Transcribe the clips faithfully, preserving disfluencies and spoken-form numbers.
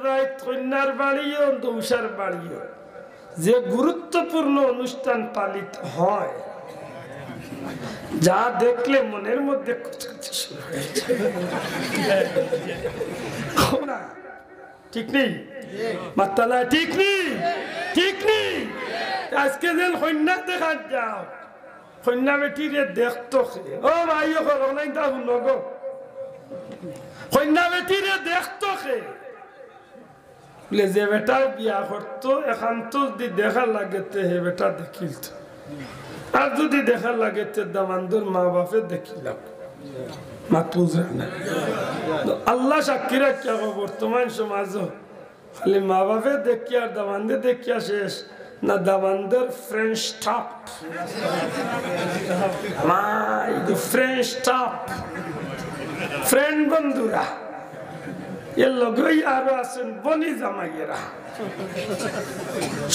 রাইত কইন্যার বাড়িও, দৌসার বাড়িও যে গুরুত্বপূর্ণ অনুষ্ঠান পালিত হয়, যা দেখলে মনের মধ্যে কুচকুচি শুরু হয়ে যায়। না, ঠিক নি? মাত্তা নাই, ঠিক নি? ঠিক নি? আজকে যেন কইন্যা দেখাত যাও, কইন্যা বেটিরে দেখতো কে? ও ভাই, ও করো নাই, তা হুনো গো। কইন্যা বেটিরে দেখতো কে? বুলে, যে বেটায় বিয়া করতো, এখান তো যদি দেখা লাগে তে হে বেটা দেখিল তো। আর যদি দেখা লাগে তে দামান্দর মা বাপে দেখিলাম। মাত বুঝরা না। তো আল্লাহ সাক্ষী রাখিয়া কও, বর্তমান সমাজও খালি মা বাপে দেখিয়া আর দামান্দে দেখিয়া শেষ, না দামান্দর ফ্রেন্ড স্টাফ। মাই, ফ্রেন্ড স্টাফ, ফ্রেন্ড বন্ধুরা, এর লগেই আরো আছেন বনি জামাইয়েরা,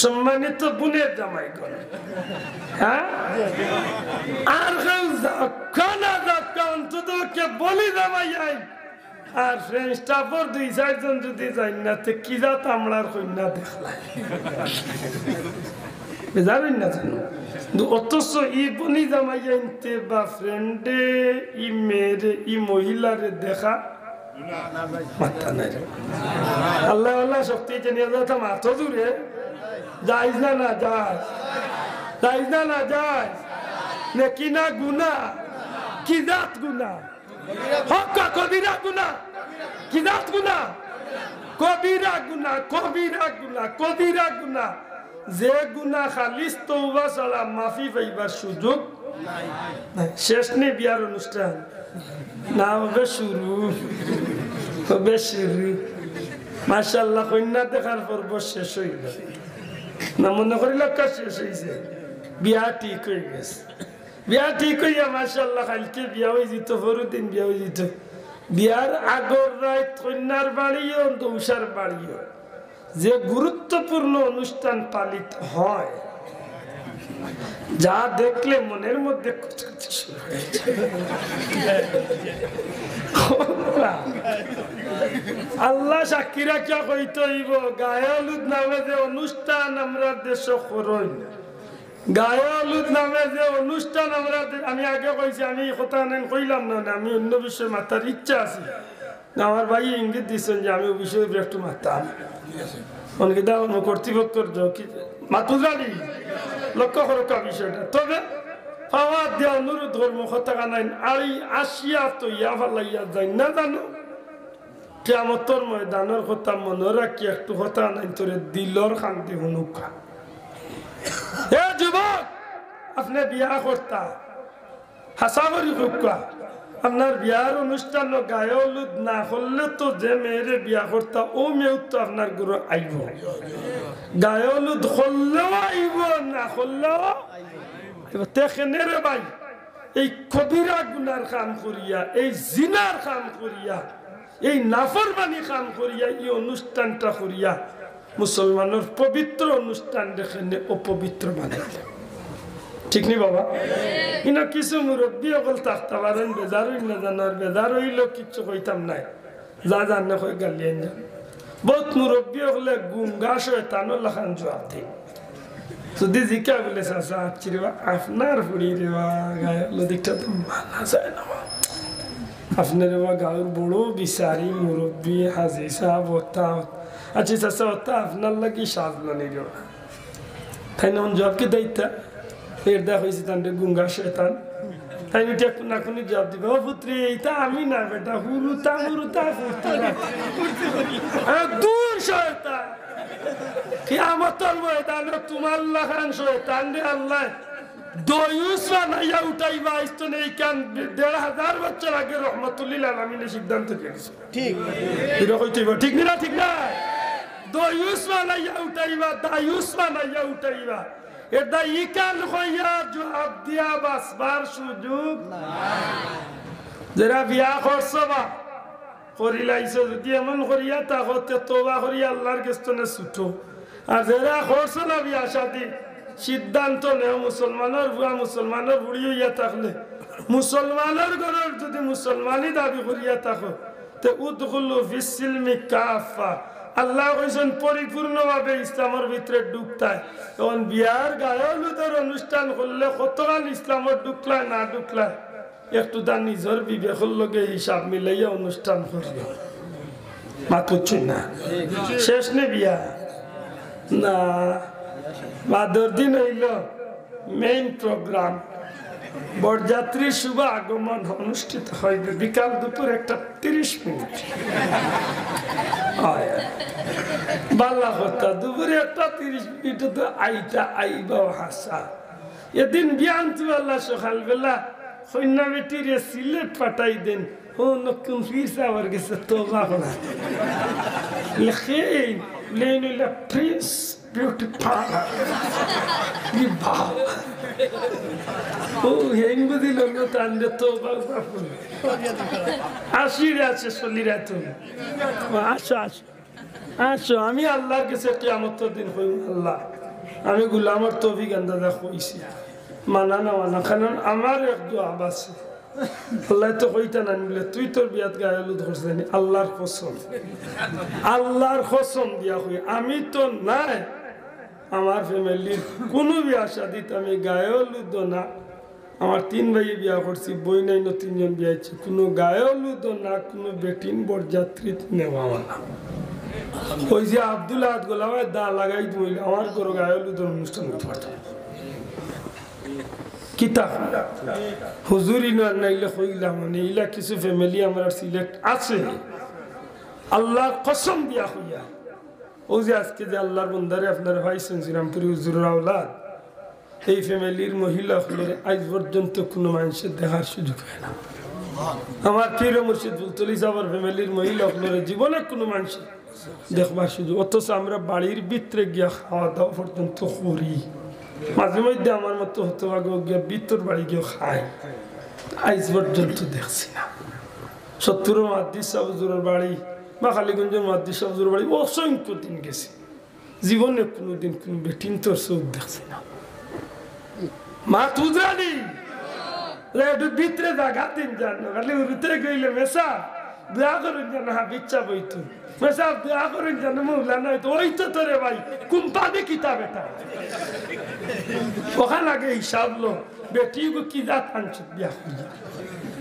সম্মানিত বোনের জামাইগণ। হ্যাঁ, আর কেউ যাউক্কা না যাউক্কা, অন্তত কে বনি জামাই আইন। আর ফ্রেন্ড স্টাফর দুই চাইরজন যদি যাইন না, তে কি জাত আমরার কইন্যা দেখলায়? বেজার অইন না জানো? কিন্তু অথচ ই বনি জামাই আইনতে বা ফ্রেন্ডে ই মেয়েরে, ই মহিলারে দেখা মাত্তা নাই রে। আল্লাহ, আল্লাহ শক্তি জানিয়ে যাতা মাত্র দূরে। জায়েজ না, না জায়েজ? জায়েজ না, না জায়েজ? নেকি না গুনা? কি জাত গুনা? হক্কা কবিরা গুনা। কি জাত গুনা? কবিরা গুনা, কবিরা গুনা, কবিরা গুনা। যে গুনা খালিস তওবা ছাড়া মাফি পাইবার সুযোগ নাই। শেষ নি বিয়ার অনুষ্ঠান? না, হবে শুরু, হবে শুরু। মাশাআল্লাহ, কইন্যা দেখার পর্ব শেষ অইল। না মনে করিলাউক্কা শেষ অইছে, বিয়া ঠিক অই গেছে। বিয়া ঠিক অইয়া মাশাআল্লাহ, কাইলকে বিয়া অইযিতো, পরদিন বিয়া অইযিতো। বিয়ার আগর রাইত কইন্যার বাড়িও, দৌসার বাড়িও যে গুরুত্বপূর্ণ অনুষ্ঠান পালিত হয়, যা দেখলে মনের মধ্যে কুচকুচি শুরু হয়ে যায়। আল্লাহ সাক্ষী রাখিয়া কইতে অইবো, গায়ে হলুদ নামে যে অনুষ্ঠান আমরার দেশো করইন, গায়ে হলুদ নামে যে অনুষ্ঠান আমরা দে-, আমি আগে কইছি, আমি ই কথা নাইন কইলাম না, না, আমি অন্য বিষয়ে মাতার ইচ্ছা আছে। না, আমার ভাই ইঙ্গিত দিছইন যে আমি অউ বিষয়ে একটু মাতাম। অনেকে দাও, অন্য কর্তৃপক্ষর জ-, কি, মাতুজানি লক্ষ্য করউক্কা বিষয়টা। তবে পাওয়ার দিয়া অনুরোধ করমু, কথা কানাইন, আই আসিয়া তো ইয়া ফালাইয়া যাইন না জানো। কিয়ামতর ময়দানর কথা মনো রাখি একটু কথা নাইন তোরে দিলর কান্দি হুনুক্কা। এ যুবক, আপনে বিয়া করতা, হাছা করি কউক্কা, আপনার বিয়ার অনুষ্ঠানো গায়ে হলুদ না করলে তো যে মেয়েরে বিয়া করতা, অউ মেয়েউ তো আপনার ঘরো আইবো। গায়ে হলুদ করলেও আইবো, না করলেও আইবো। তে কেনে রে ভাই, এই কবিরা গুনার কাম করিয়া, এই জিনার কাম করিয়া, এই নাফরমানি কাম করিয়া, এই অনুষ্ঠানটা করিয়া, মুসলমানর পবিত্র অনুষ্ঠানরে কেনে অপবিত্র বানাইলে। ঠিক নি বাবা? ইনো কিছু মুরব্বি অকল থাকতা পারইন, বেজার অইন না জানো, আর বেজার অইলেও কিচ্ছু কইতাম নায়। যা জানে কয় গালি আইন না। বউত মুরব্বি অকলে গুঙ্গা শয়তানর লাখান জুয়াব দেইন। যদি জিকা বুলে, "চাচা, আচ্ছা রে বা, আপনার ফুড়ি রে বা, গায়ে হলুদ ইটা তো মানা যায় না বা। আপনে রে বা গাউর বড় বিচারি, মুরব্বি, হাজি সাব, অতা, আচ্ছা চাচা, অতা আপনার লাগি সাজলো নি রে বা।" তাইন অখন জুয়াব কিতা দিতা? এরদায় কইছি তানরে গুঙ্গা শয়তান। তাইন উঠিয়া কুনাকুনি জুয়াব দিবা, "ও পুত্রি, ইতা আমি না বেটা, হুরুতা মুরুতা ফুর্তি না।" আরে দূর শয়তান। কিয়ামতর ময়দানো তুমার লাখান শয়তানরে আল্লায় দয়ুস বানাইয়া উঠাইবা। আইজ তো নেই কান, দেড় হাজার বছর আগে রহমতুল্লিল আলামিনে সিদ্ধান্ত দিয়া গেছে। ঠিক। ইটা কইতে অইবো, ঠিক নি না? ঠিক না? দয়ুস বানাইয়া উঠাইবা, দায়ুস বানাইয়া উঠাইবা। এরদায় ইখান কইয়া জুয়াব দিয়া বাঁচবার সুযোগ নাই। যেরা বিয়া করছো বা করিলাইছো, যদি এমন করিয়া থাকো, তে তওবা করি আল্লার গেছ থনে ছুটো। আর যেরা করছো না বিয়া শাদি, সিদ্ধান্ত নেও, মুসলমানর ফুয়া মুসলমানর ফুড়ি অইয়া থাকলে, মুসলমানর ঘরর যদি মুসলমানি দাবি করিয়া থাকো, তে উদখুলু ফিস সিলমি কাফা, আল্লায় কইছইন পরিপূর্ণভাবে ইসলামর ভিতরে ঢুকতায়। এখন বিয়ার গায়ে হলুদর অনুষ্ঠান করলে কতখান ইসলামো ঢুকলায় না ঢুকলায়, একটু তার নিজর বিবেকর লগে হিসাব মিলাইয়া অনুষ্ঠান করিও। মাত বুঝছইন না? শেষ নি বিয়া? না, বাদর দিন অইলো main program, বরযাত্রীর শুভ আগমন অনুষ্ঠিত হইবে বিকাল দুপুর একটা তিরিশ মিনিট। অয়, বালা কথা, দুপুরে একটা তিরিশ মিনিট তো আইতা আইবাও হাছা। এদিন বিয়ান তো আল্লাহ সকালবেলা কইন্যা বেটিরে সিলেট পাঠাই দেন, ও নতুন ফির আবার গেছে তওবা করা। লেখে, লেন অইলা Prince Beauty Parlour। ই বাবা। ও হেন বুঝিল না, তানরে তওবা করা। আসি রে, আছে চলি রে তুমি। ও, আসো, আসো। আসো, আমি আল্লাহর গেছে কিয়ামতর দিন কইমু, "আল্লাহ, আমি গোলামর তৌফিক আন্দাজা কইছি, মানা না মানা, কারণ আমার এক জবাব আছে।" আল্লায় তো কইতা নায় বুলে, "তুই তোর বিয়াত গায়ে হলুদ করছস নি?" আল্লাহর কসম, আল্লাহর কসম দিয়া কই, আমি তো নাই, আমার ফ্যামিলির কুনু বিয়া শাদিত আমি গায়ে হলুদও না, আমার তিন ভাইয়ে বিয়া করছি, বইনাইনও তিনজন বিয়া অইছে, কুনু গায়ে হলুদও না, কুনু বেটিন বরযাত্রীত নেওয়াও না। ওই যে আব্দুল আহাদ গোলামায় দা লাগাই দিল, আমার ঘরো গায়ে হলুদর অনুষ্ঠান করতে পারতাম না। কিতা হুজুরি না নাইলে কইলাম, মানে, ইলা কিছু ফ্যামিলি আমরার সিলেট আছে, আল্লাহর কসম দিয়া কইয়া। ও যে আজকে যে আল্লাহর বন্দারে আপনারা পাইছইন, শ্রীরামপুরি হুজুরর আওলাদ, এই ফ্যামিলির মহিলা অকলরে আইজ পর্যন্ত কুনু মানষে দেখার সুযোগ অয় না। আমার পীর মুর্শিদ ফুলতলি সাবর ফ্যামিলির মহিলা অকলরে জীবনে কুনু মানষে দেখবার সুযোগ, অথচ আমরা বাড়ির ভিতরে গিয়া খাওয়া দাওয়া পর্যন্ত করি। মাঝে মধ্যে আমার মতো হতভাগা গিয়া ভিতর বাড়ি গিয়া খাই, আইজ পর্যন্ত দেখছি না। সত্তরর মুহাদ্দিস সাব হুজুরর বাড়ি বা কালীগঞ্জর মুহাদ্দিস সাব হুজুরর বাড়ি অসংখ্য দিন গেছি, জীবনে কুনুদিন কুনু বেটিন্তর চউখ দেখছি না। মাত বুঝরানি? একটু ভিতরে জাগা দিন যান না, খালি উরুতে গইলে মেসাব দোয়া করইন যান, হ্যাঁ, বিচ্ছা বইতু। মেসাব দোয়া করইন যান, মৌলানা অইতো, অইতো তো রে ভাই, কোম্পানি কিতা বেটা? অখান আগে হিসাব লো, বেটিগু কি জাত আনছো বিয়া করিয়া।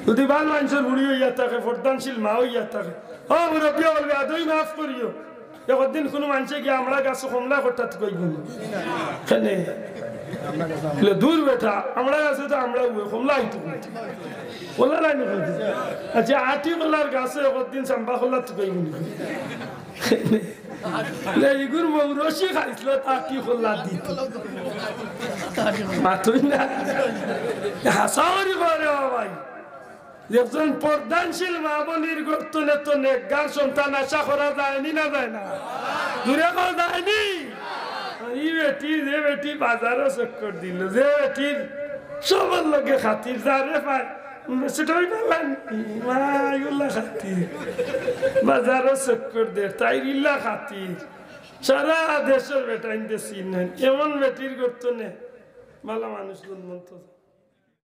যদি ভালা মানষর বুড়ি অইয়া থাকে, পর্দানশীল মা অইয়া থাকে, ও মুরব্বি অকল, বেয়াদবি মাফ করিও। একদিন কুনু মানষে গিয়া আমড়া গাছো কমলা কটা তুকাইবো নি? কেনে? বলে, "দূর বেটা, আমড়া গাছো তো আমড়া উয়ে, কমলা আইতো কই?" কমলা নাই নি কই? আচ্ছা, আটি কলার গাছো একদিন চাম্বা কলা তুকাইবো নি? বলে, "ইগুর মৌরসি খাইছিল, তা আটি কলা দিত।" মাতই না। হাছা করি কও রে বাবাই। একজন পর্দানশীল মা বইনর গর্ত থনে তো নেককার সন্তান আশা করা যায়নি না যায় না? জুরে কও যায়নি? ই বেটি, যে বেটি বাজারো চক্কর দিল, যে বেটির সবর লগে খাতির, যারে পায়, ছোট ভাই পারলাম, মা, ইগুলা খাতির। বাজারো চক্কর দে, তাইর ইলা খাতির। সারা দেশর বেটাইন্তে চিনইন, এমন বেটির গর্ত থনে ভালা মানুষ জন্মন্ত।